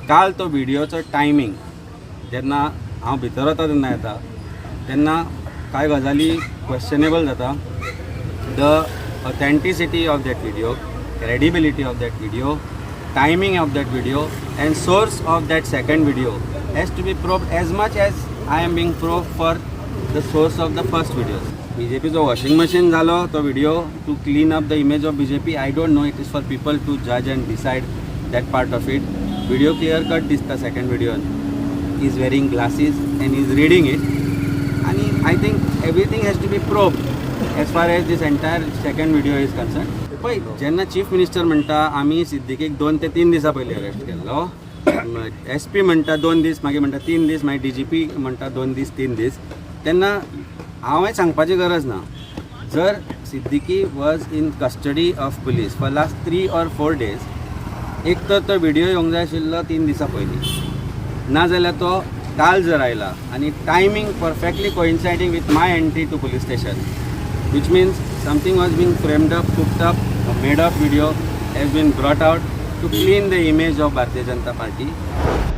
काल तो व्हिडियोचो टायमींग जेन्ना हांव भितर वता तेन्ना येता तेन्ना कांय गजाली क्वेश्चनेबल जाता. The authenticity of that video, credibility of that video, timing of that video and source of that second video has to be probed as much as I am being probed for the source of the first video. बीजेपीचो washing machine जालो तो video to clean up the image of BJP, I don't know. It is for people to judge and decide that part of it. Video clear cut दिसता. Second व्हिडियोन is wearing glasses and is reading it. आणि I think everything has to be probed as far as this entire second video is concerned. पळय, जेन्ना chief minister म्हणटा आमी सिद्दीकीक 2 ते 3 दिसां पयलीं अरेस्ट केल्लो, एस पी म्हणटा 2 दीस, मागीर म्हणटा 3 दीस, मागीर डीजीपी म्हणटा 2 दीस, 3 दीस, तेन्ना हांवें सांगपाची गरज ना. जर Siddiqui was in custody of police for last 3 or 4 days, एक तर तो व्हिडिओ येवंक जाय आशिल्लो 3 दिसां पयलीं, नाजाल्यार तो काल जर आयला आनी timing perfectly coinciding with my entry to police station, which means something was being framed up, cooked up, made up video has been brought out to clean the image of Bharatiya Janata Party.